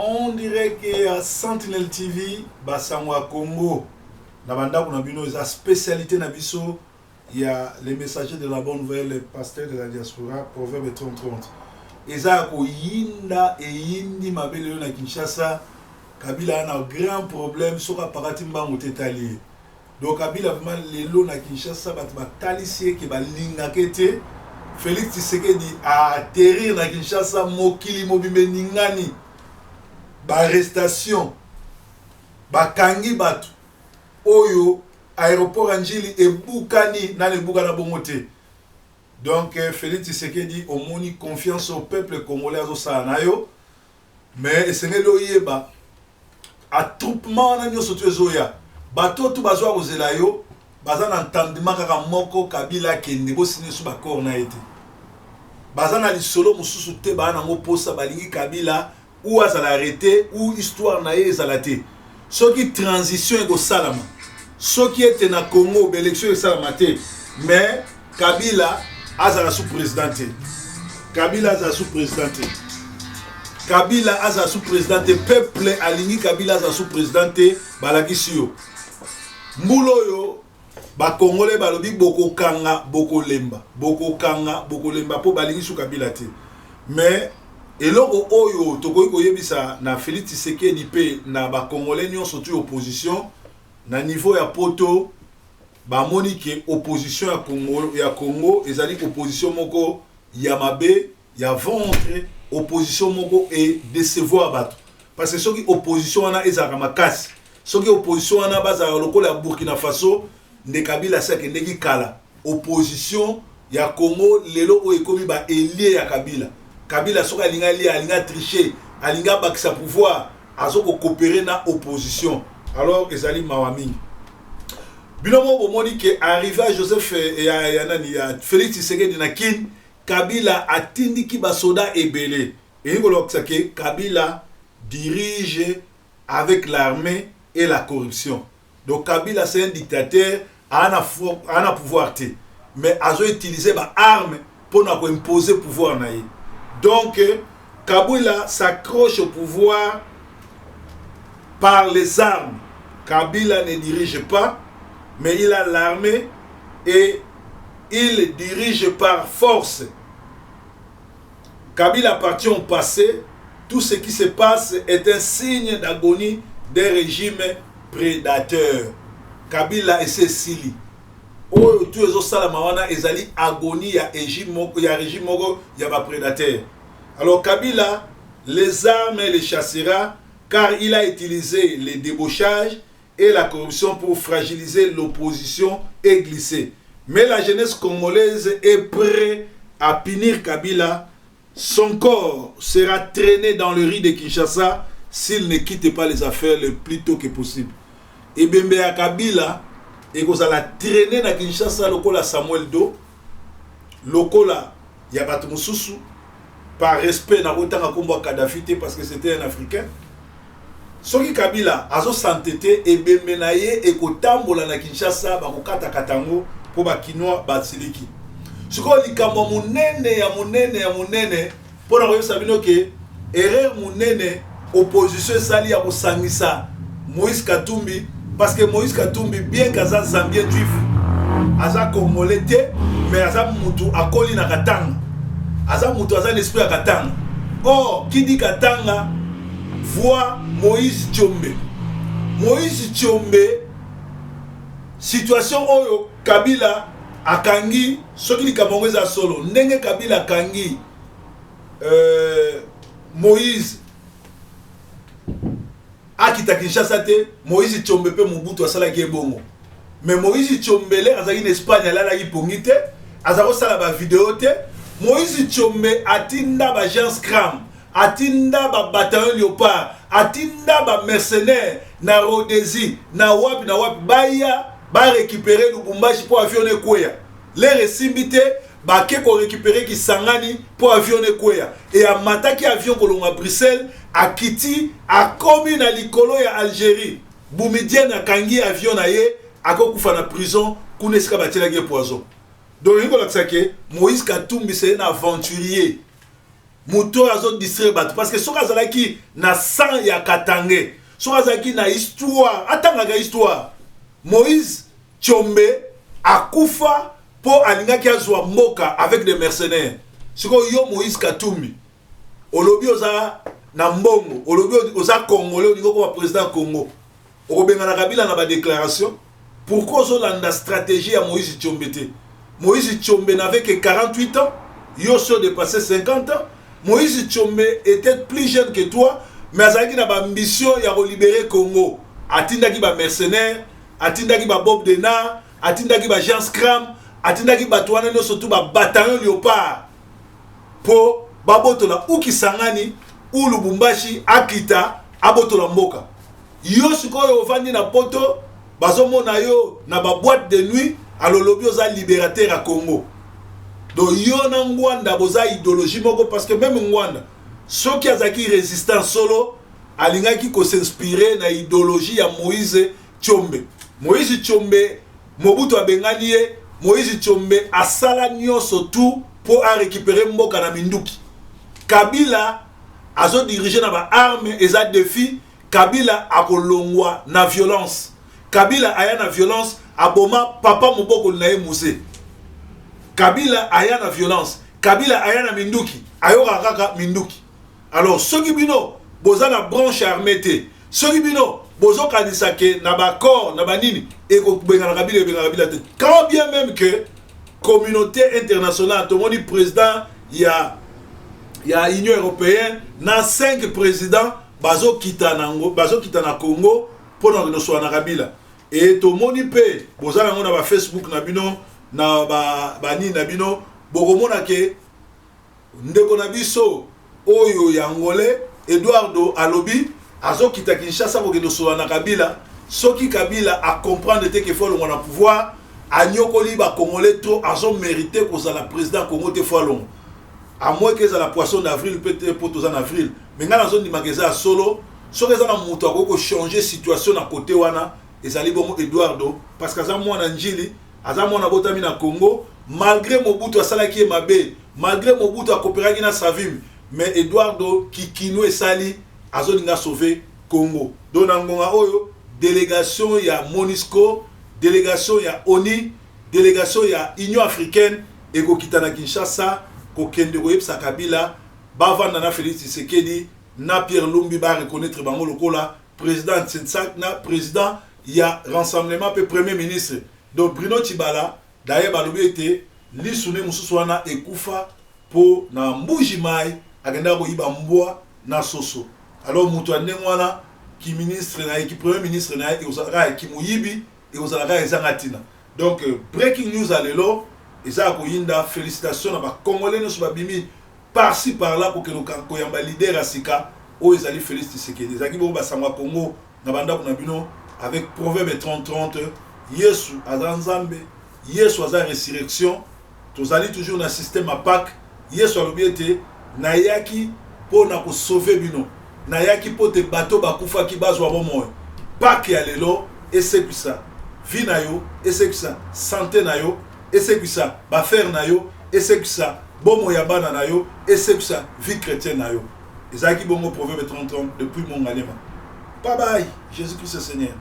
En direct ya Sentinel TV, basango ya Congo na bandako na bino eza spécialité na biso ya les messagers de la bonne nouvelle, les pasteurs de la diaspora, Proverbe 30 30. Eza ya koyinda, eyindi mabe lelo na Kinshasa. Kabila na grand problème soki apakati mbangu te etali ye. Donc Kabila vraiment lelo na Kinshasa bato batalisi ye ke balingaka ye te. Felix Tshisekedi a atterrir na Kinshasa, mokili mobimba eningani, ba arrestation, bakangi bato oyo, aéroport ya Njili ebukani, nani ebukana bongo te. Donc Felix Tshisekedi, omoni confiance au peuple congolais azosala na yo, mais esengeli oyeba attroupement wana nyonso to ezoya, bato tu bazwa kozela yo, baza na entendement kaka moko: Kabila akende, bosini so baccord na ye te. Baza na lisolo mosusu te, baa nango mposa, balingi Kabila ou azala arrêté ou histoire na ye ezala te. Soki transition ekosalama, soki ete na Congo baélection esalama te, mais Kabila azala sous président te, Kabila azala sous président te, Kabila azala sous président te. Peuple alingi Kabila azala sous président te. Balakisi yo mbula oyo, bakongole balobi bokokanga, bokolemba, bokokanga, bokolemba, mpo balingi su Kabila te. Mais eloko oyo tokoki koyebisa na Félix Tshisekedi mpe na bakongole nyonso tu, opposition na niveau ya Poto bamoni ke opposition ya Congo ezali opposition moko ya mabe, ya ventre, opposition moko edécevoir bato. Parce que soki opposition wana ezalaka makasi, soki opposition wana bazalaka lokola ya Burkina Faso, nde Kabila asi akendeki kala. Opposition ya Congo lelo oyo ekomi baelie ya Kabila. Kabila soki alingi alia, alingi atriche, alingi abakisa pouvoir, azokocoopérer na opposition. Alors ezali mawa mingi. Bino moko bomoni ke arrivé ya Joseph ya nani, ya Félix Tshisekedi na Kine, Kabila atindiki basoda ebele. Elingi kolakisa ke Kabila dirige avec l'armée et la corruption. Donc Kabila, c'est un dictateur, ana pouvoir te, mais azoutiliser baarme mpona koimposer pouvoir na ye. Donc Kabila s'accroche au pouvoir par les armes. Kabila ne dirige pas, mais il a l'armée et il dirige par force. Kabila appartient au passé. Tout ce qui se passe est un signe d'agonie des régimes prédateurs. Kabila esesili oyo tu ezosalama wana ezali agonie ya régime moko, ya régime moko ya baprédateur. Alors Kabila, les armes les chassera, car il a utilisé les débauchages et la corruption pour fragiliser l'opposition et glisser. Mais la jeunesse congolaise est prête à punir Kabila. Son corps sera traîné dans le riz de Kinshasa s'il ne quitte pas les affaires le plus tôt que possible. Ebembe ya Kabila ekozala traîné na Kinshasa lokola Samuel Doe, lokola ya bato mosusu. Par respect, nakotanga nkombo ya Kadhafi te parce que c'était un Africain. Soki Kabila azosante te, ebembe na ye ekotambola na Kinshasa, bakokatakata yango mpo bakinois basiliki. Sikoyo likambo ya monene, ya monene, ya monene mpo na koyebisa bino ke erreur monene opposition esali ya kosangisa Moïse Katumbi, parce que Moïse Katumbi, bien que aza Zambien juif, aza Congolais te, mais aza mutu akoli na Katanga, aza mutu aza na esprit ya Katanga. Or qui dit Katanga voit Moïse Tshombe. Moïse Tshombe, situation oyo Kabila akangi, soki likambo yango eza solo ndenge Kabila akangi Moïse akita Kinshasa te, Moïse Tshombe mpe Mobutu asalaki ebongo. Mais Moïse Tshombe le azalaki na Espagne, alalaki pongi te, aza kosala bavideo te. Moïse Tshombe atinda baagence cram, atinda babataillon Léopard, atinda bamercenaire na Rhodésie, na wapi na wapi, baya barécupérer Lubumbashi mpo avion ekweya. Lere esimbi te, bake korécupérer Kisangani mpo avion ekweya. E amataki avion kolonga Bruxelles, akiti, akomi na likolo ya Algérie, Boumediene akangi avion na ye, akokufa na prison kuna esika batielaki ye poison. Donc elingi kolakisa ke Moïse Katumbi, c'est un aventurier. Moto oyo azodistraire bato, parce que soki azalaki na sang ya Katange, soki azalaki na histoire, atangaka histoire. Moïse Tshombe akufa mpo alingaki azwa mboka avec des mercenaires. Sikoyo yo Moïse Katumbi, olobi oza na mbongo, olobi oza Congolais, olingi okoma président Congo, okobengana Kabila na badéclaration. Pourquoi ozolanda stratégie ya Moïse Tshombe te? Moïse Tshombe n'avait que 48 ans, yo so dépassé 50 ans. Moïse Tshombe était plus jeune que toi, mais azalaki na baambition ya kolibérer Congo. Atindaki bamercenaire, atindaki babob Denard, atindaki bajean Schramme, atindaki bato wana nyonso tu, babataillon Léopard, mpo babotola Ukisangani u Lubumbashi, akita abotola mboka. Yo sikoyo ovandi na Poto, bazomona yo na baboîte de nuit, alolobi oza libérateur ya Congo. Donc yo na Ngwanda boza idéologie moko, parce que même Ngwanda, soki azalaki résistant solo, alingaki kos'inspirer na idéologie ya Moïse Tshombe. Moïse Tshombe, Mobutu abengani ye. Moïse Tshombe asala nyonso tu mpo arécupérer mboka na minduki. Kabila azodirige na baarme, eza défi. Kabila akolongwa na violence. Kabila aya na violence, aboma papa mobokoli na ye Mzee. Kabila aya na violence, Kabila aya na minduki, ayokaka kaka minduki. Alors soki bino boza na branche armée te, soki bino bozokanisa ke na baaccord na banini ekobengana Kabila, ebengana Kabila te. Quand bien même que communauté internationale, tomoni président ya Union européenne na 5 présidents bazokita na, bazokita na Congo mpo na kokende na Kabila. E tomoni mpe boza nango na bafacebook na bino, na banini na bino, bokomona ke ndeko na biso oyo ya Angolais, Eduardo, alobi azokita Kinshasa kokende kosolola na Kabila. Soki Kabila acomprendre te ke faut alongwa na pouvoir, anyokoli bacongolais trop, azomérite kozala président Congo te, faut alongwa, à moins ke ezala poisson d'avril mpe te, mpo toza na avril. Mais ngai nazondimaka eza ya solo. Soki eza na moto akoki kochanger situation na kote wana, ezali bongo Eduardo, parce que aza mwana Njili, aza mwana botami na Congo. Malgré Mobutu asalaki ye mabe, malgré Mobutu akopéraki na Savimbi, mais Eduardo kikino esali azolinga sauver Congo. Donc na ngonga oyo, délégation ya MONUSCO, délégation ya ONU, délégation ya Union africaine ekokita na Kinshasa kokende koyebisa Kabila bavanda na Félix Tshisekedi na Pierre Lumbi, bareconnaître bango lokola président Tsensak na président ya rassemblement mpe premier ministre. Donc Bruno Tshibala, d'ailleurs balobi ete lisu ne mosusu wana ekufa mpo na Mbuji Mai akendaka koyiba mbwa na soso. Alors moto ya ndenge wana, ki ministre na ye, ki premier ministre na ye, ekozalaka ki moyibi, ekozalaka ezanga ntina. Donc breaking news ya lelo eza ya koyinda. Félicitation na bacongolais nyonso babimi par-ci par-là kokende koyamba leader ya sika oyo ezali Félix Tshisekedi. Ezalaki bongo basango ya Congo na bandako na bino avec Proverbe 30 30. Yesu aza Nzambe, Yesu aza résurrection. Tozali toujours na système ya Pâques. Yesu alobi ete nayaki mpo na kosauver bino, nayaki mpo te bato bakufaki bazwa bomoi. Pâques ya lelo esekwisa vie na yo, esekwisa santé na yo, esekwisa baaffaire na yo, esekwisa bomoi ya bana na yo, esekwisa vie chrétienne na yo. Ezalaki bongo Proverbe 30 30 depuis Mongalema. Bye bye. Jésus Christ Seigneur.